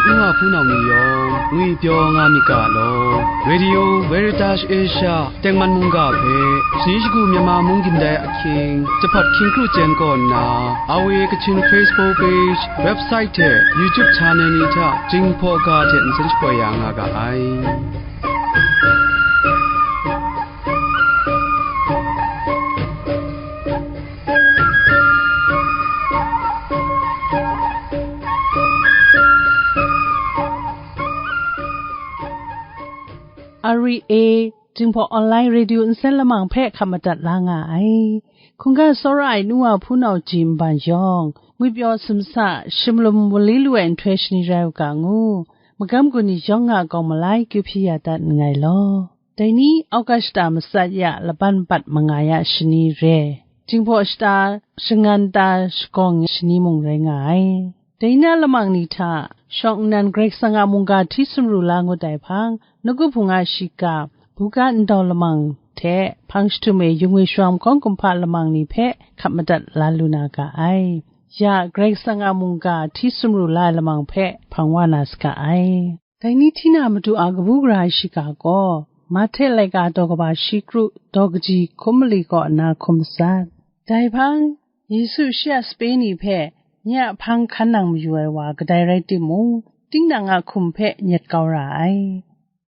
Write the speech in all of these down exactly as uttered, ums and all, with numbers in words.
N wa hpunau ni yawng ngwi pyaw nga myit ga law, Radio Veritas Asia tengman mungga hpe, shani shagu Myanmar mung gindai ahkying, jahpawt hkying kru chyen kaw nna, R V A Kachin Facebook page, website hte YouTube channel ni hta Jinghpaw ga hte nsen shapoi ya nga ga ai. R V A Jinghpaw Online Radio nsen lamang hpe hkap madat la nga ai. Hkungga tsawra ai nu wa hpunau ji nban yawng, ngwipyaw sumsa, shimlum wali lu ai nhtoi shani rai u ga ngu, magam gun ni yawng a kawng malai kyu hpyi ya dat nngai law. Dai ni Auga shata matsat ya laban bat manga ya shani re, Jinghpaw shata shangan ta shagawng shani mung rai nga ai. Dai na lamang ni hta shawng nnan Karai Kasang a mungga hti sumru la ngut ai hpang, nawku hpung a shiga, buga ndau lamang hte hpang jahtum e yung e shawng hkawng kumhpa lamang ni hpe hkap madat la lu na ga ai. Ya, Karai Kasang a mungga hti sumru la ai lamang hpe hpang wa na saga ai. Dai ni hti na Madu a kabu gara ai shiga gaw, Mahte laika daw kaba shi kru daw kaji hkum mali kaw nna hkum matsat. Dai hpang, Yesu shi a sape ni hpe, nye a hpang hkan nang mayu ai wa kadai rai timung, tinang a hkum hpe nyet kau ra ai.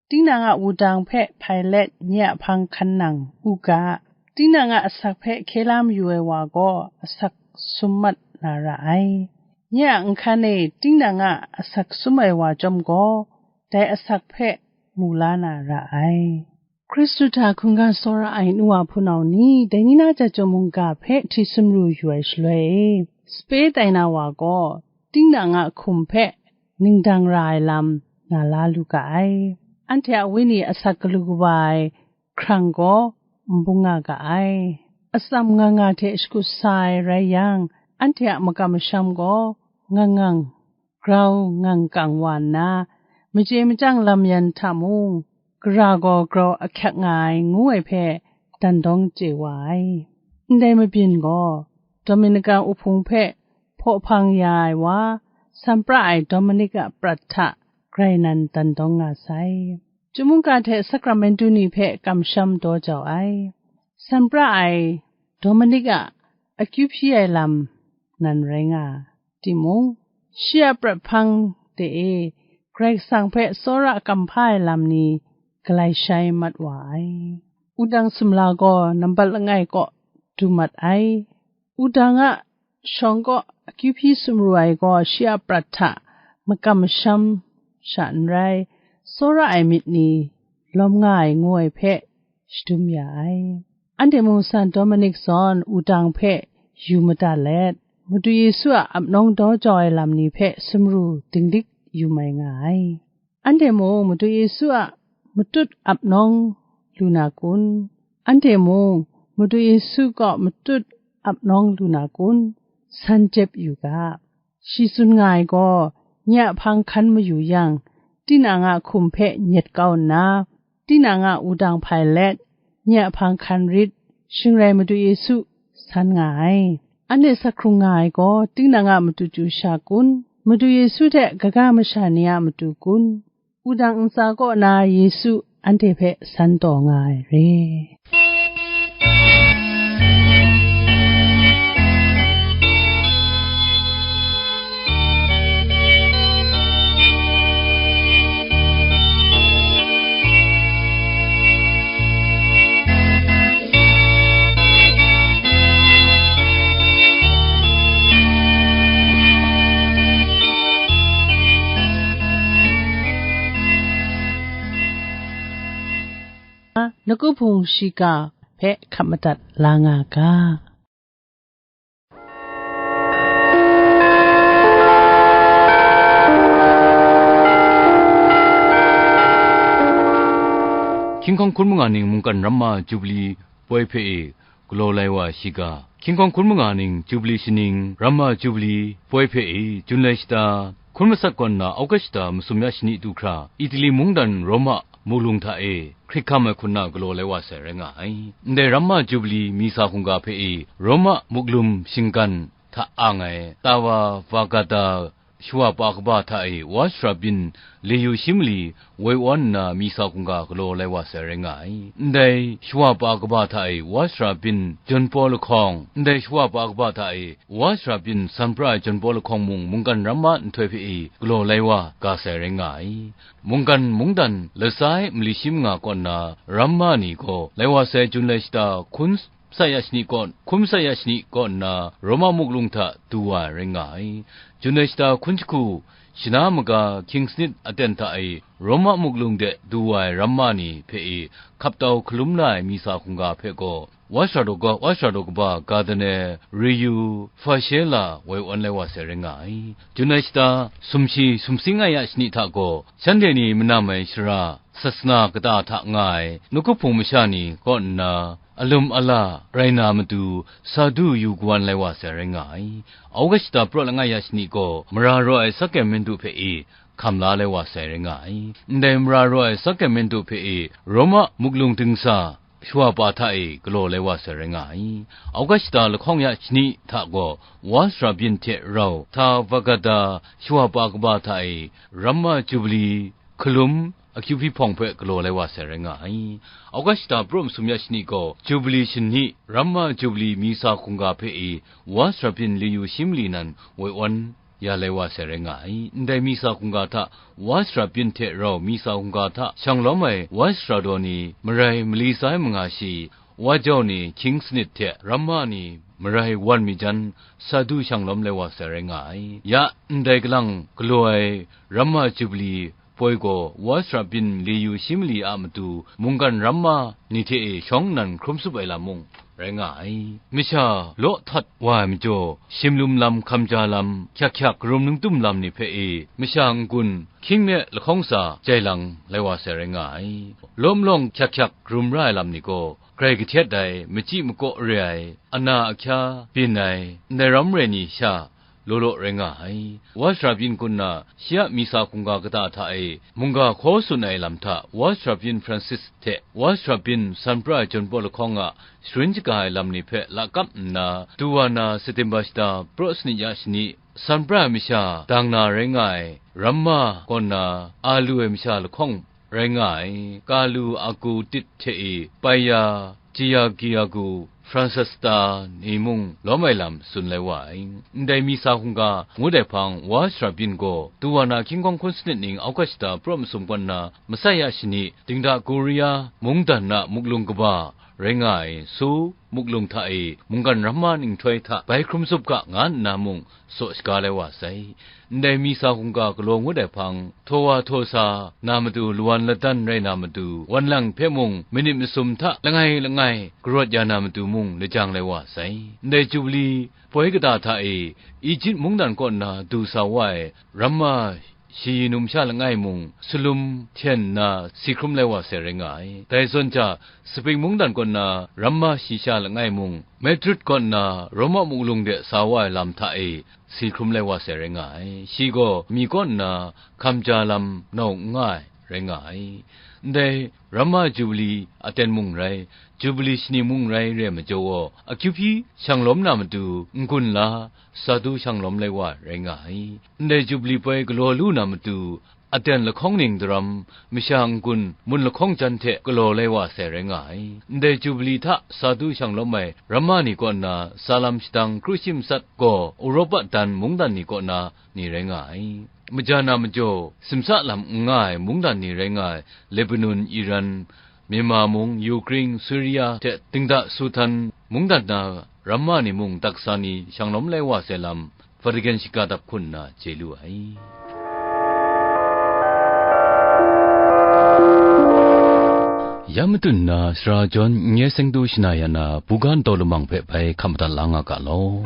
Tinang a wudang hpe hpai let nye a hpang hkan nang u ga, tinang a asak hpe hkye la mayu ai wa gaw asak sum mat na ra ai. Nye a nhkan e tinang a asak sum ai wa chyawm gaw, dai asak hpe mu la na ra ai. Hkristu hta hkungga tsawra ai nu wa hpunau ni, dai ni na chyawm mungga hpe hti sumru yu ai shaloi e, sape tai na wa gaw, tinang a hkum hpe ningdang ra ai lam na la lu ga ai. Anhte a wenyi asak galu kaba ai hkrang gaw n bung nga ga ai. Atsam nga nga hte shakut sa ai rai yang, anhte a makam masham gaw ngang ngang grau ngang kang wa nna, machye machyang lam yan hta mung, gara gaw grau ahkyak nga ai, ngu ai hpe dan dawng chye wa ai. Ndai mabyin gaw, Dominika uhpung hpe hpaw hpang ya ai wa, Sampra ai Dominik a prat hta grai nan dan dawng nga sai. Chyum mungga hte sakramentu ni hpe kamsham daw jau ai. Sampra ai Dominik a akyu hpyi ai lam nan rai nga timung, shi a prat hpang de e Karai Kasang hpe tsawra kamhpa ai lam ni galai shai mat wa ai. Wudang sumla gaw nambat langai kaw du mat ai. Wudang a shawng kaw akyu hpyi sumru ai gaw shi a prat hta makam masham sha n rai, tsawra ai myit ni lawm nga ai ngu ai hpe shadum ya ai. Anhte mung San Dominik zawn wudang hpe yu mada let, Madu Yesu a ap nawng daw jau ai lam ni hpe sumru dinglik yu mai nga ai. Anhte mung Madu Yesu a matut ap nawng lu na kun? Anhte mung Madu Yesu kaw matut ap nawng lu na kun? San jep yu ga. Shi tsun nga ai gaw, nye a hpang hkan mayu yang, tinang a hkum hpe nyet kau nna, tinang a wudang hpai let, nye a hpang hkan rit, shing rai Madu Yesu san nga ai. Anhte sak hkrung nga ai gaw, tinang a matu chyu sha kun? Madu Yesu hte kaga masha ni a matu kun? Wudang ntsa kaw na Yesu anhte hpe san taw nga ai re. Nawku hpung shiga hpe hkap madat la nga ga. Hkying hkawng hkun manga ning mungkan ramma Jubli poi hpe e galaw lai wa shiga. Hkying hkawng hkun manga ning Jubli shaning, ramma Jubli poi hpe e jun lai shata, hkun matsat kaw nna Auga shata masum ya shani du hkra, Itali mungdan Roma muklung hta e hkrit hkam ai hku nna galaw lai wa sai rai nga ai. Ndai ramma Jubli Misa hkungga hpe e Roma muklum shinggan hta ang ai Tava Vagata shawa pa kaba hta e wa sara byin Liyu shi mali woi wan nna, mi sa hkungga galaw lai wa sai rai nga ai. Ndai shawa pa kaba hta e wa sara byin John Paul lahkawng, ndai shawa pa kaba hta e wa sara byin san pra ai John Paul lahkawng mung mungkan ramma nhtoi hpe e galaw lai wa ga sai rai nga ai. Mungkan mungdan latsa ai mali shi manga kaw nna ramma ni gaw lai wa sai Jun lai shata hkun masat ya shani kaw, hkun masat ya shani kaw nna Roma muk lung hta du wa ai rai nga ai. Jun ai shata hkun jahku shana maga hkying sanit aten hta e Roma muk lung de du wa ai ramma ni hpe e hkap tau hkalum la ai mi sa hkungga hpe gaw, wa sara daw ga-, wa sara daw kaba ga dan ai Riyu Hpa she la woi wan lai wa sai rai nga ai. Jun ai shata sumshi sumsing ai ya shani hta gaw, shanhte ni manam ai shara, sasana kata hta nga ai nawku hpung masha ni kaw nna, alum ala rai na matu, sa du yu kawan lai wa sai rai nga ai. Auga shata prat langai ya shani gaw, mara raw ai Sakramentu hpe e hkam la lai wa sai rai nga ai. Ndai mara raw ai Sakramentu hpe e Roma muk lung dingsa shawa pa hta e galaw lai wa sai rai nga ai. Auga shata lahkawng ya shani hta gaw, wa sara byin hte rau Tabakhta shawa pa kaba hta e ramma Jubili hkalum akyu hpyi hpawng hpe galaw lai wa sai rai nga ai. Auga shata prat masum ya shani gaw, Jubili shani, ramma Jubili mi sa hkungga hpe e wa sara byin Liyu shi mali nan woi wan ya lai wa sai rai nga ai. Ndai mi sa hkungga hta wa sara byin hte rau mi sa hkungga hta shang lawm ai wa sara daw ni, marai mali sai manga shi, wa jau ni hkying sanit hte ramma ni marai wan mi jan, sa du shang lawm lai wa sai rai nga ai. Ya, ndai kalang galaw ai ramma Jubili poi gaw wa sara byin Liyu shi mali a matu mungkan ramma ni hte e shawng nnan hkrum sup ai lam mung rai nga ai. Masha law htat wa ai majaw, shimlum lam, hkamja lam, hkyak hkyak karum ningtum lam ni hpe e masha n-gun hkying me lahkawng tsa jai lang lai wa sai rai nga ai. Lawm lawng hkyak hkyak karum ra ai lam ni gaw, grai kahtet ai, machyi makaw re ai, ana ahkya byin ai, ndai ram re ni sha law law rai nga ai. Wa sara byin kun na, shi a mi sa hkungga kata hta e mungga hkaw tsun ai lam hta, wa sara byin Francis hte wa sara byin san pra ai John Paul lahkawng a sharin shaga ai lam ni hpe lakap nna, du wa na, September shata prat sanit ya shani, san pra ai masha dang na rai nga ai, ramma kaw nna a lu ai masha lahkawng rai nga ai, Kalu Aku Tit hte e Paya Jiyagiyagu Fransista ni mung lawm ai lam tsun lai wa ai. Ndai mi sa hkungga ngut ai hpang, wa sara byin gaw, du wa na hkying hkawng hkun sanit ning auga shata prat masum kaw nna, masai ya shani, dingda Korea mungdan na muklung kaba rai nga ai, Su muklung hta e mungkan ramma nhtoi hta bai hkrum sup ga, nga nna mung saw shaga lai wa sai. Ndai mi sa hkungga galaw ngut ai hpang, htaw wa htaw sa na matu, lawan ladan rai na matu, wan lang hpe mung manit masum hta langai langai karawt ya na matu mung lajang lai wa sai. Ndai Jubili poi kata hta e Ijip mungdan kaw nna du sa wa ai ramma shayi numsha langai mung, salum hten nna si hkrum lai wa sai rai nga ai. Dai zawn hta, Spring mungdan kaw nna ramma shayi sha langai mung, Madrid kaw nna Roma muklung de sa wa ai lam hta e si hkrum lai wa sai rai nga ai. Shi gaw mi kaw nna hkamja lam nau n nga ai rai nga ai. Ndai ramma Jubili aten mung rai, Jubili shani mung rai, re ai majaw gaw, akyu hpyi shang lawm na matu n-gun la, sa du shang lawm lai wa rai nga ai. Ndai Jubili poi galaw lu na matu, aten lahkawng ning daram, masha n-gun mun lahkawng jan hte galaw lai wa sai rai nga ai. Ndai Jubili hta sa du shang lawm ai ramma ni kaw nna sa lam shadang kru shi matsat gaw, Europa dan mungdan ni kaw na ni rai nga ai. Maja na majaw, simsa lam n nga ai mungdan ni rai nga ai, Lebanon, Iran, Myanmar mung, Ukraine, Syria hte dingda Sudan mungdan na ramma ni mung daksa ni shang lawm lai wa sai lam, Vatican shiga dap hku nna chye lu ai. Ya matut nna, sara jawn n-, nye seng du shana ya na, buga ntaw lamang hpe bai hkam madat la nga ga law.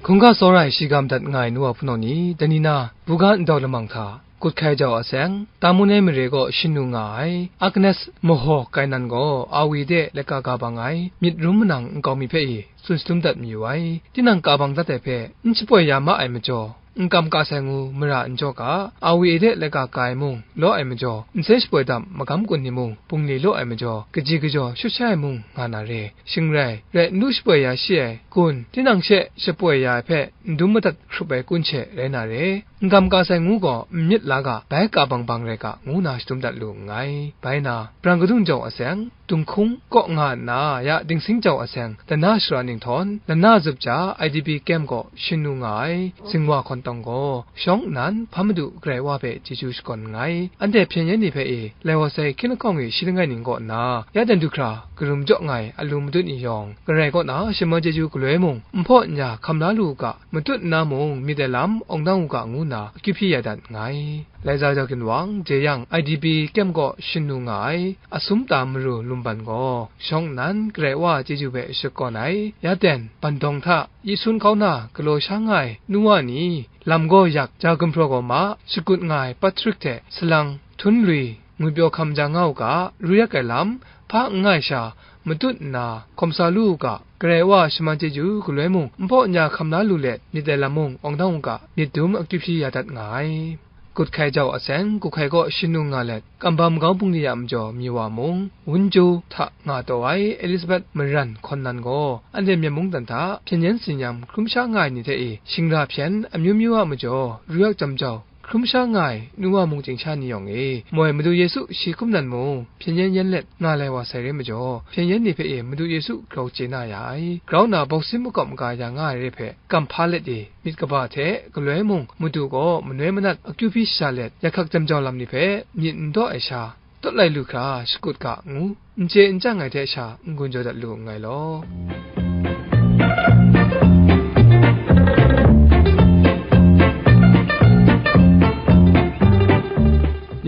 Hkungga tsawra ai shiga madat nga ai nu wa hpunau ni, dai ni na, buga ntaw lamang hta, kut hkai jau a seng, Tamun ai mare kaw shanu nga ai Agnes Mahaw Kainan gaw Awi de laika ka bang ai myit rum manang nkau mi hpe e tsun shatum dat mayu ai. Tinang ka bang dat ai hpe n shapoi ya ma ai majaw, N kam ka sai ngu mara n jaw ga, awi e de laika ka ai mung law ai majaw, nse shapoi dam magam kun ni mung bungli law ai majaw, kaji kajaw shut sha ai mung nga na re. Shing rai, rai n lu shapoi ya shi ai kun, tinang she shapoi ya ai hpe n dum madat hkrup ai kun she rai na re. N kam ka sai ngu gaw n myit la ga, bai ka bang bang rai ga, ngu na shadum dat lu nngai. Bai na, brang kadung jau aseng, Dunghkung kaw nga nna, ya Dingsing jau aseng, lana shara ninghtawm, lana zup ja, I D P kem gaw shin nu nga ai, zingwa hkawn tawng gaw, shawng nnan, hpa madu Karai Wa hpe chyeju shakawn nngai. Anhte hpyen yen ni hpe e, lai wa sai hkying lahkawng e shi langai ning kaw nna, ya dan du hkra, karum jaw nga ai alu madut ni yawng, Karai kaw na shaman chyeju galoi mung, n hpaw n ya hkam la lu u ga, matut nna mung myit ai lam awng dang u ga, ngu nna akyu hpyi ya dat nngai. Laiza jau ginwang, jeyang, I D P kem gaw shin nu nga ai, asum ta maru lumban gaw, shawng nnan Karai Wa chyeju hpe shakawn ai, ya ten, bandawng hta, yi sun hkau na, galaw sha nga ai, nu wa ni, lam gaw yak, ja gumhpraw gaw ma, shakut nga ai Patrick hte salang, htunlwi, ngwipyaw hkam ja nga u ga, ru yak ai lam, hpa n nga ai sha, matut nna, hkawm sa lu u ga, Karai Wa shaman chyeju galoi mung, n hpaw n ya hkam la lu let, myit ai lam mung awng dang u ga, myit dum akyu hpyi ya dat nga ai. Gut hkai jau aseng, gut hkai kaw shin nu nga let, kam bam kau bungli a majaw mi wa mung, wunju hta nga taw ai Elizabeth maran hkawn nan gaw, anhte Myen mungdan hta hpyen yen tsin-yam hkrum sha nga ai ni hte e, shingra hpyen amyu myu a majaw, ru yak jam jau, hkrum sha nga ai nu wa mung chying sha ni yawng e, moi Madu Yesu shi hkum nan mung, hpyen yen yen let nga lai wa sai re majaw, hpyen yen ni hpe e Madu Yesu grau chye na ya ai, grau na bawk sin makawp maga ya nga ai re hpe, kam hpa let e, myit kaba hte galoi mung, Madu gaw manoi manat akyu hpyi shaja let, ya hkak jam jau lam ni hpe myit n daw ai sha, tawt lai lu hkra shakut ga, ngu n chye n chyang ai hte sha n-gun jaw dat lu nngai law.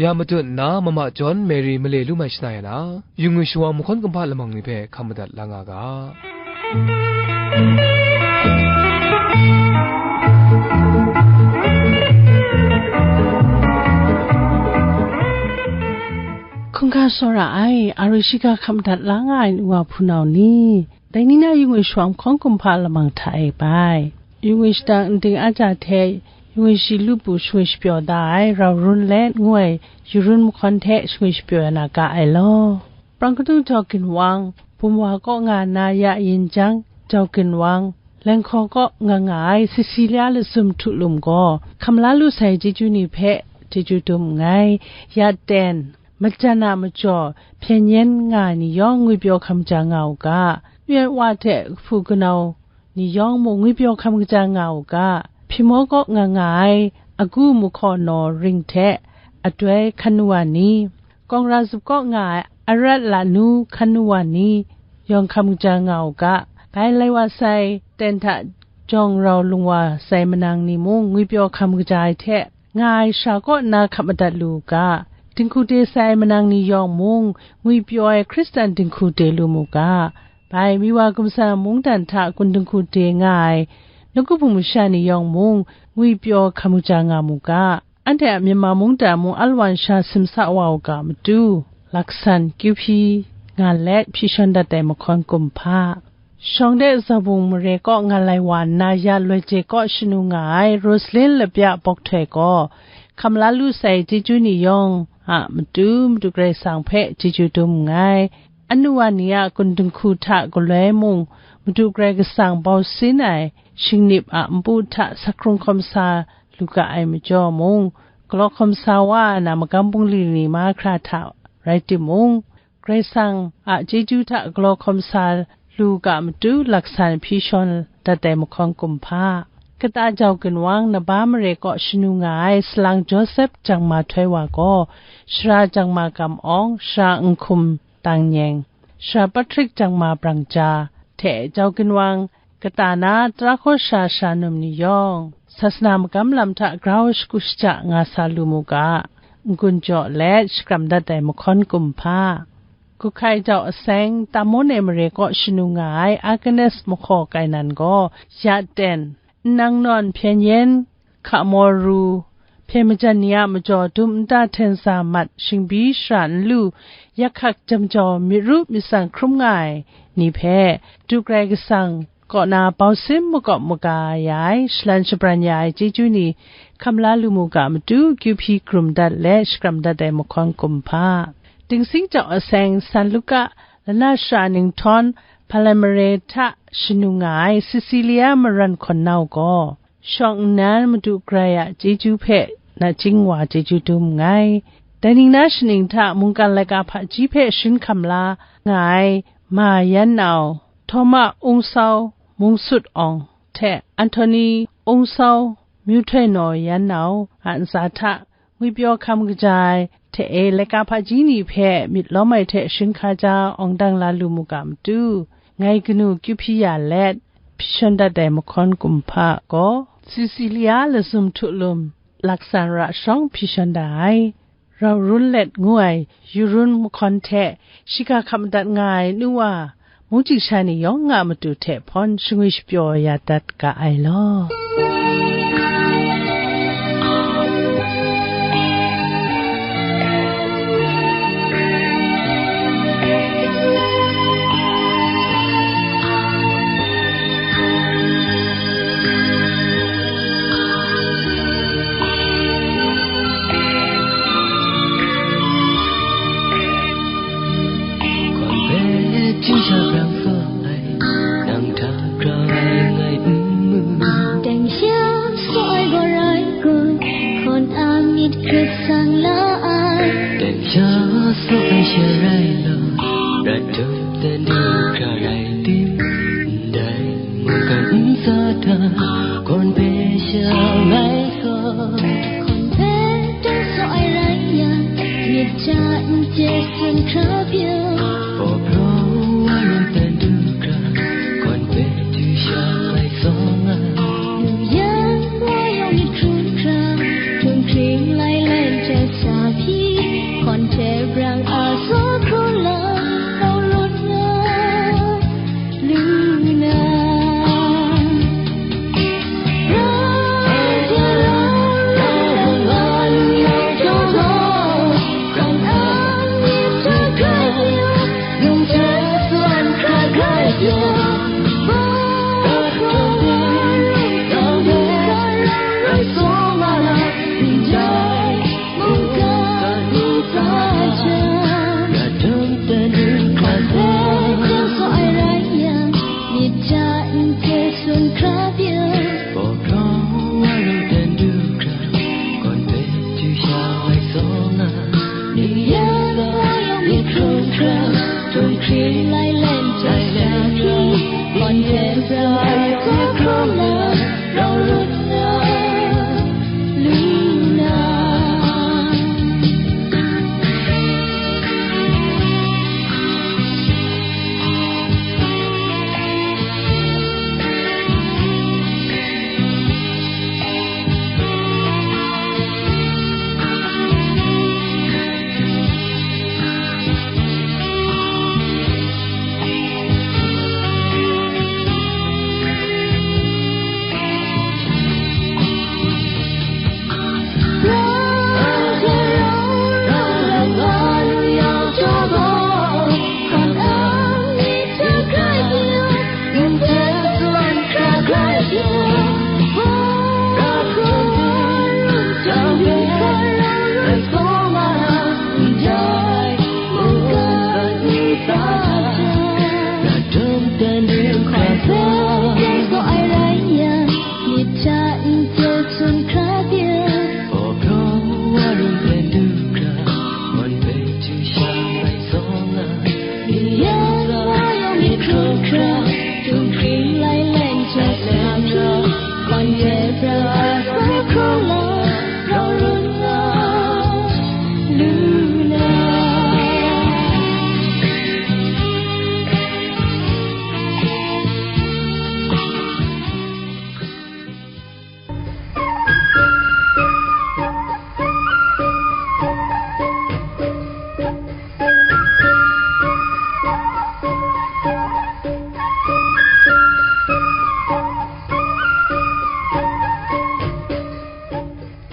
Ya matut nna, mama John Mary male lu mai shana ya na, yu ngwi shawa mahkawn kumhpa lamang ni hpe hkam madat la nga ga. Hkungga tsawra ai, a ru shiga hkam dat la nga ai nu wa hpunau ni, dai ni na yu ngwi shawa mahkawn kumhpa lamang hta e bai. Yu ngwi shadang nding a ja hte, yu ngwi shi lu bu shangwi shapyaw da ai, rau run let ngu ai, yu run mahkawn hte shangwi shapyaw ya na ga ai law. Prang kadu jau ginwang, bum wa kaw nga na ya yin jang, jau ginwang, Lenghkaw kaw nga nga ai Cecilia Lazum Htu Lum gaw, hkam la lu sai chyeju ni hpe chyeju dum nngai. Ya ten, majan a majaw hpyen yen nga ai ni yawng ngwipyaw hkam ja nga u ga, yu ai wa hte kahpu kanau ni yawng mung ngwipyaw hkam kaja nga u ga, hpyi maw kaw nga nga ai agu mahkaw naw ring hte atroi hkan nu wa ni, Kawng ra zup kaw nga ai arat lanu hkan nu wa ni yawng hkam kaja nga u ga, bai lai wa sai ten hta jawng rau lung wa sai manang ni mung ngwipyaw hkam kaja ai hte nga ai sha kaw nna hkap madat lu u ga, dinghku de sai manang ni yawng mung ngwipyaw ai Hkristan dinghku de lu mu ga, bai miwa gumsang mungdan hta gun dinghku de nga ai nawku bum masha ni yawng mung ngwipyaw hkam kaja nga mu ga. Anhte a Myanmar mungdan mung alawan sha simsa wa u ga matu, laksan kyu hpyi nga let hpyi shawn dat ai mahkawn kumhpa. Shawng de Zabung mare kaw nga lai wa nna ya loi je kaw shanu nga ai Rosalin Lapya Bawk Htoi gaw, hkam la lu sai chyeju ni yawng a matu Madu Karai Kasang hpe chyeju dum nngai. Anu wa ni a gun dinghku hta galoi mung, Madu Karai Kasang bau sin ai shingnip a npu hta sakhkrung hkawm sa lu ga ai majaw mung, galaw hkawm sa wa ai na magam bungli ni mahkra hta rai timung, Karai Kasang a chyeju hta galaw hkawm sa lu ga matu laksan hpyi shawn dat ai mahkawn kumhpa. Kata jau ginwang Naba mare kaw shanu nga ai salang Josep Jangma Htoi wa gaw, Sara Jangma Kam Awng, Sara Nhkum Tang Nyeng, Sara Patrick Jangma Brang Ja, hte jau ginwang kata na tara hkaw sha sha num ni yawng, sasana magam lam hta grau shagu shaja nga sa lu mu ga, n-gun jaw let shakram dat ai mahkawn kumhpa. Guhkai jau aseng, Tamone mare kaw shanu nga ai Agnes Mahkaw Kainan gaw, ya ten, nnang nawn hpyen yen, hka maw ru, hpyen majan ni a majaw dum nta hten sa mat shingbi shara n lu, yak hkak jam jau myit ru myit tsang hkrum nga ai ni hpe, Madu Karai Kasang kaw na bau sim makawp maga ya ai, shalan shabran ya ai chyeju ni hkam la lu mu ga matu, kyu hpyi hkrum dat let shakram dat ai mahkawn kumhpa, Dingsing Chyawng Aseng San Luka, lana shara ninghtawng, Hpalai mare hta shanung nga ai Cecilia Maran Hkawn Nau gaw, shawng nnan Madu Karai a chyeju hpe nachying wa chyeju dum nngai. Dai ning na shaning hta mungkan laika hpaji hpe sharin hkam la nga ai Ma Yan Nau, Htawma Aungsau Mungsut Awng hte Anthony Aungsau Myu Htoi Naw Yan Nau a ntsa hta, ngwipyaw hkam kaja ai hte e laika hpaji ni hpe myit lawm ai hte sharin hkaja awng dang la lu mu ga matu, ngai kanu kyu hpyi ya let, hpyi shawn dat ai mahkawn kumhpa gaw, Cecilia lazum htu lum, laksan ra shawng hpyi shawn da ai, rau run let ngu ai yu run mahkawn hte, shiga hkap madat nga ai nu wa, mungchying sha ni yawng a matu hte hpawn shangwi shapyaw ya dat ga ai law. Hkawn hpe chyu sha brang saw ai, nang hta grau ai ngai n mu. Deng sha saw ai gaw rai kun, hkawn a myit hkrit sang la ai. Deng sha saw ai she rai law, rat dum dan du hkra rai tim, ndai mungkan ntsa hta, hkawn hpe sha ngai Hkawn hpe teng saw ai rai yang, myit hta n chye tsun hkra pyi. Paw praw wa rawng dan du hkra, hkawn hpe du sha ngai saw nga. Nu yan wa yawng myit hkrum hkra, hkrum hkring lai lai ntsa sa hpyi, hkawn hte brang a saw hkrum la, kau lut nga. Luna.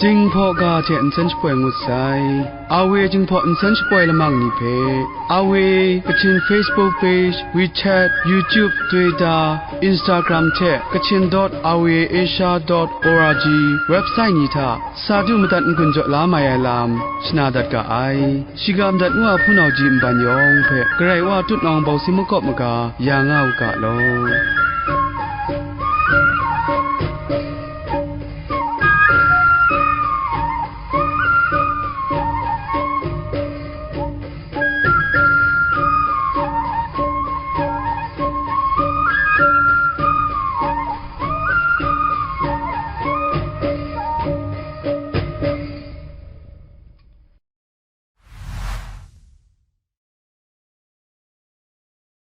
Jinghpaw ga hte nsen shapoi ngut sai. Awe Jinghpaw nsen shapoi lamang ni hpe, Awe Kachin Facebook page, WeChat, YouTube, Twitter, Instagram hte Kachin dot awe asia dot org website ni hta sa du madat n-gun jaw la mai ai lam shana dat ga ai. Shiga madat ngu a hpunau ji nban yawng hpe Karai Wa tutnawng bawsi makawp maga ya nga u ga law.